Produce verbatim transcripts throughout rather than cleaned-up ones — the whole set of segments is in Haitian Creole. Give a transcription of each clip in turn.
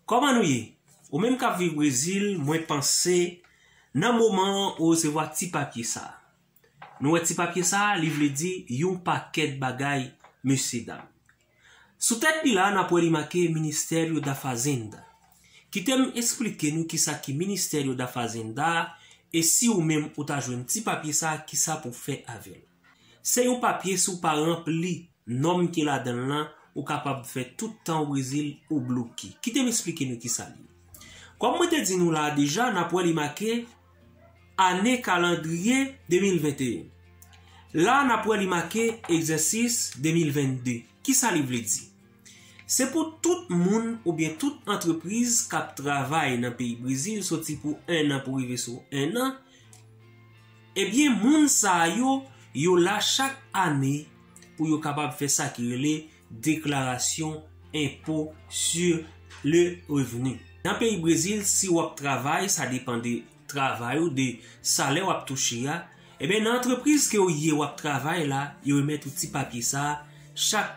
Kòman nou ye? Ou menm k ap viv Brezil, mwen panse nan moman an ou resevwa ti papye sa a. Nou wè ti papye sa a, li vle di yon pakèt bagay, mesye dam. Sou tèt li la, n ap wè li make Ministério da Fazenda. Kite m esplike nou kisa ki Ministério da Fazenda, e si ou menm ou ta jwenn ti papye sa a, kisa pou w fè avè l. Se yon papye, si w pa ranpli nòm ki ladan l lan, ou kapab fè tout tan w Brezil ou bloke. Kite m esplike nou kisa l ye. Kòm mwen te di nou la a deja, n ap wè li make ane kalandriye de mil venteyen. La a, n ap wè li make egzèsis de mil vennde. Kisa li vle di? Se pou tout moun oubyen tout antrepriz k ap travay nan peyi Brezil, soti pou enn an pou rive sou enn an, ebyen, moun sa yo, yo la chak ane pou yo kapab fè sa ki rele deklarasyon enpo sur le revenu. Nan peyi Brezil, si w ap travay, sa depann de travay ou, de salè w ap touche a, ebyen, nan antrepriz ke w ye, w ap travay la, yo remèt ou ti papye sa a chak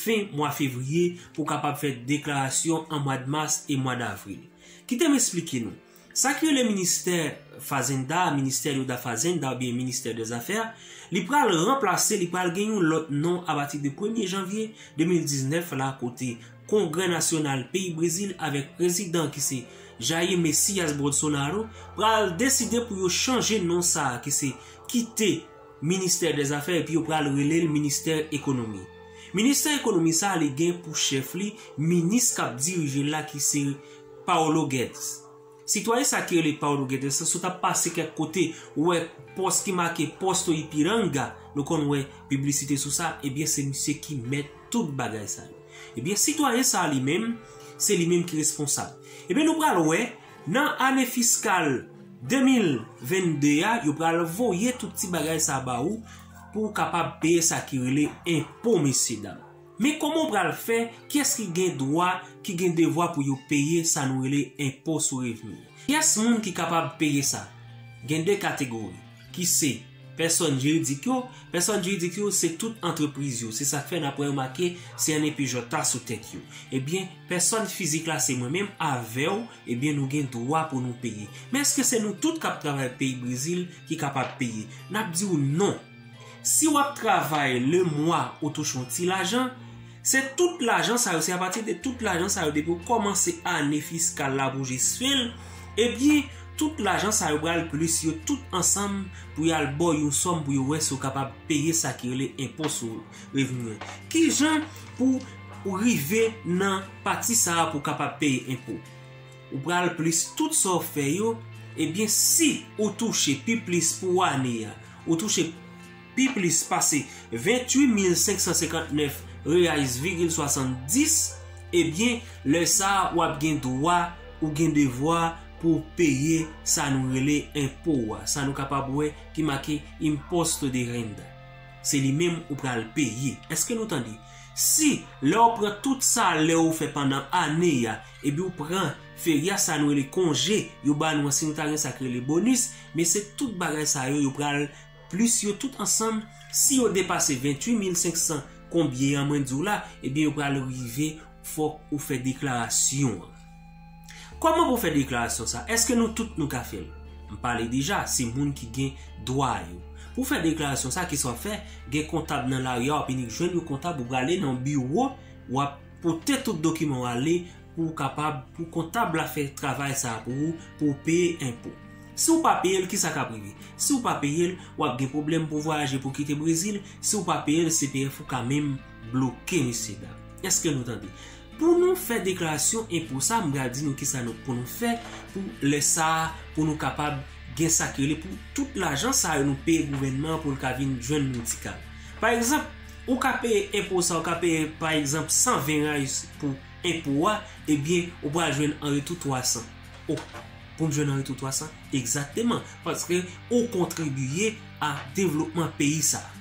fen mwa fevriye pou w kapab fè deklarasyon an mwa d mas e mwa d avril. Kite m esplike nou. Sa ki rele ministè Fazenda, Ministério da Fazenda oubyen Ministère des Affaires, li pral ranplase, li pral gen yon lòt non apati de premye janvye de mil diznèf la, kote Kongrè Nasyonal peyi Brezil avèk prezidan ki se Jair Messias Bolsonaro pral deside pou yo chanje non sa a ki se kite Ministère des Affaires epi yo pral rele l Ministè Ekonomi. Ministè Ekonomi sa a, li gen pou chèf li minis k ap dirije l la ki se Paulo Guedes. Sitwayen sa ki rele Paulo Guedes, si w ta pase kèk kote, ou wè pòs ki make Posto Ipiranga, nou konn wè piblisite sou sa, ebyen, se misye ki mèt tout bagay sa yo. Ebyen, sitwayen sa a li menm, se li menm ki responsab. Ebyen, nou pral wè, nan ane fiskal de mil vennde a, yo pral voye tout ti bagay sa a ba ou pou w kapab peye sa ki rele enpo, mesye dam. Men kòman w pral fè? Kiyès ki gen dwa, ki gen devwa pou yo peye sa nou rele enpo sou revni? Kiyès moun ki kapab peye sa? Gen de kategori, ki se pèsòn jiridik yo. Pèsòn jiridik yo, se tout antrepriz yo. Se sa k fè n ap wè yo make C N P J sou tèt yo. Ebyen, pèsòn fizik la, se mwen menm avè w, ebyen, nou gen dwa pou nou peye. Men èske se nou tout k ap travay peyi Brezil ki kapab peye? N ap di w non. Si w ap travay le mwa ou touche yon ti lajan, se tout lajan sa yo, se apati de tout lajan sa yo, depi w kòmanse ane fiskal la pou jis fen l, ebyen, tout lajan sa yo pral plis yo tout ansanm pou y al ba w yon sòm pou yo wè si w kapab peye sa ki rele enpo sou revni an. Kijan pou w rive nan pati sa a pou w kapab peye enpo? Ou pral plis tout sa w fè yo, ebyen, si ou touche pi plis pou ane a, ou touche pi plis pase venntuit mil senk san senkantnèf reais vigil swasanndis, ebyen, lè sa a, w ap gen dwa, ou gen devwa pou w peye sa nou rele enpo a, sa nou kapab wè ki make imposto de renda. Se li menm ou pral peye. Èske nou tande? Si, lè w pran tout salè ou fè pandan ane a, epi w pran ferya sa nou rele konje, yo ba nou an, si nou ta gen sa k rele bonis, men se tout bagay sa yo, yo pral plis yo tout ansanm, si yo depase venntuit mil senk san konbyen an mwen di w la, ebyen yo pral rive, fòk ou fè deklarasyon an. Kòman pou fè deklarasyon sa? Èske nou tout nou ka fè l? M pale deja, se moun ki gen dwa yo. Pou fè deklarasyon sa, kisa w ap fè? Gen kontab nan lari a, w ap inik jwenn yon kontab, ou prale nan biwo, w ap pote tout dokiman w ale pou w kapab, pou kontab la fè travay sa a pou ou, pou w peye enpo. Si w pa peye l, kisa k ap rive? Si w pa peye l, w ap gen pwoblèm pou w vwayaje pou w kite Brezil. Si w pa peye l, C P F ou ka menm bloke, mesye dam. Èske nou tande? Pou nou fè deklarasyon enpo sa, m pral di nou kisa nou, pou nou fè pou lè sa a, pou nou kapab gen sa ki rele pou tout lajan sa yo nou peye gouvènman an pou l ka vin jwenn nou ti kal. Pa egzanp, ou ka peye enpo sa, ou ka peye, pa egzanp, san ven reais pou enpo a, ebyen, ou pral jwenn an retou twa san. O, pou m jwenn an retou twa san? Egzakteman, paske ou kontribiye a devlopman peyi sa a.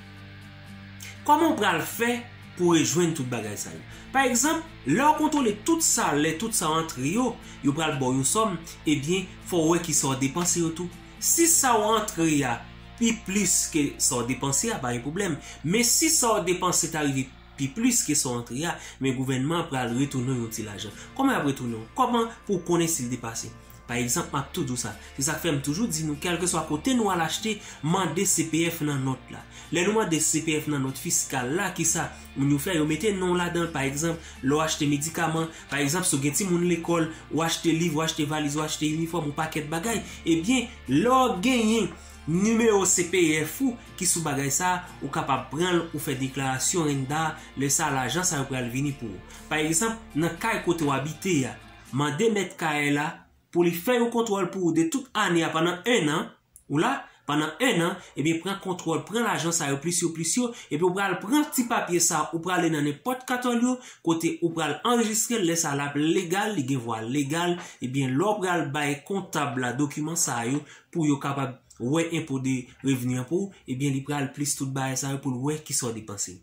Kòman w pral fè pou rejwenn tout bagay sa yo? Pa egzanp, lè w kontwole tout salè, tout sa w antre yo, yo pral ba w yon sòm, ebyen, fò w wè kisa w depanse yo tou. Si sa w antre a pi plis ke sa w depanse a, pa gen pwoblèm. Men si sa w depanse ta rive pi plis ke sa w antre a, men gouvènman an pral retounen w yon ti lajan. Kòman y ap retounen w? Kòman pou w konnen si l depase? Pa egzanp, m ap tou di w sa. Se sa k fè m toujou di nou, kèlkeswa kote nou al achte, mande C P F nan nòt la. Lè nou mande C P F nan nòt fiskal la, kisa moun yo fè? Yo mete non w ladan l. Pa egzanp, lè w achte medikaman, pa egzanp, si w gen timoun lekòl, ou achte liv, ou achte valiz, ou achte inifòm, yon pakèt bagay, ebyen, lè w genyen nimewo C P F ou ki sou bagay sa a, ou kapab pran l, ou fè deklarasyon renda, lè sa a, lajan sa yo pral vini pou ou. Pa egzanp, nan kay kote w abite a, mande mèt kay la pou li fè yon kontwòl pou ou de tout ane a pandan en an, ou la, pandan en an, ebyen, pran kontwòl, pran lajan sa yo, plis yo, plis yo, epi ou pral pran ti papye sa, ou prale nan nenpòt katòl yo, kote ou pral anrejistre l, lè sa a, l ap legal, li gen vwa legal, ebyen, lè w pral bay kontab la dokiman sa yo, pou yo kapab wè enpo de revni an pou ou, ebyen, li pral plis tout bagay sa yo pou l wè kisa w depanse.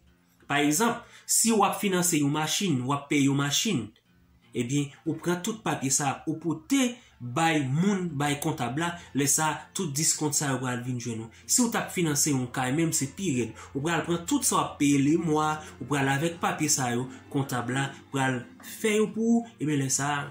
Pa egzanp, si w ap finanse yon machin, w ap peye yon machin, ebyen, ou pran tout papye sa a, ou pote bay moun, bay kontab la, lè sa a, tout diskont sa yo pral vin jwenn ou. Si w t ap finanse yon kay menm, se pi rèd. Ou pral pran tout sa w ap peye lemwa, ou pral avèk papye sa yo, kontab la pral fè yo pou ou, ebyen, lè sa a,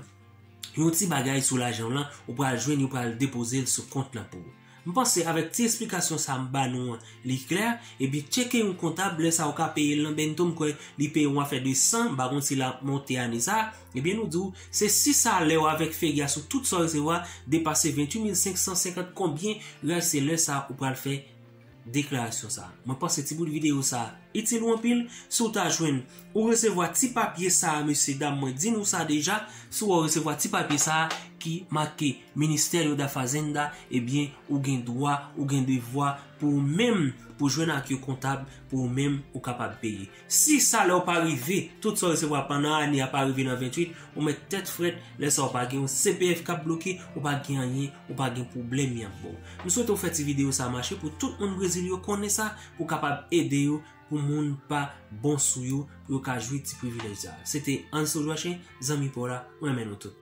yon ti bagay sou lajan w lan, ou pral jwenn, yo pral depoze l sou kont lan pou ou. M panse avèk ti esplikasyon sa a m ba nou an, li klè, epi tcheke yon kontab, lè sa a ou ka peye l nan bento, m kwè li peye yon afè de san, m pa konn si l ap monte ane sa a, ebyen nou di w, se si salè w avèk ferias ou tout sa w resevwa depase venntuit mil senk san senkant konbyen, rès se lè sa a ou pral fè deklarasyon sa a. Mwen panse ti bout videyo sa a itil ou anpil. Si w ta jwenn, ou resevwa ti papye sa a, mesye dam, mwen di nou sa deja, si w resevwa ti papye sa a ki make Ministério da Fazenda, ebyen, ou gen dwa, ou gen devwa pou ou menm, pou jwenn ak yon kontab, pou ou menm, ou kapab peye. Si salè w pa rive, tout sa w resevwa pandan ane a pa rive nan venntuit, ou mèt tèt frèt, lè sa a ou pa gen yon C P F k ap bloke, ou pa gen anyen, ou pa gen pwoblèm y ap ba w. M swete w fè ti videyo sa a mache pou tout moun Brezil yo konnen sa, pou kapab ede yo, pou moun pa bon sou yo, pou yo ka jwi ti privilèj sa a. Se te Anso Joachim, zanmi pa w la, mwen renmen nou tout.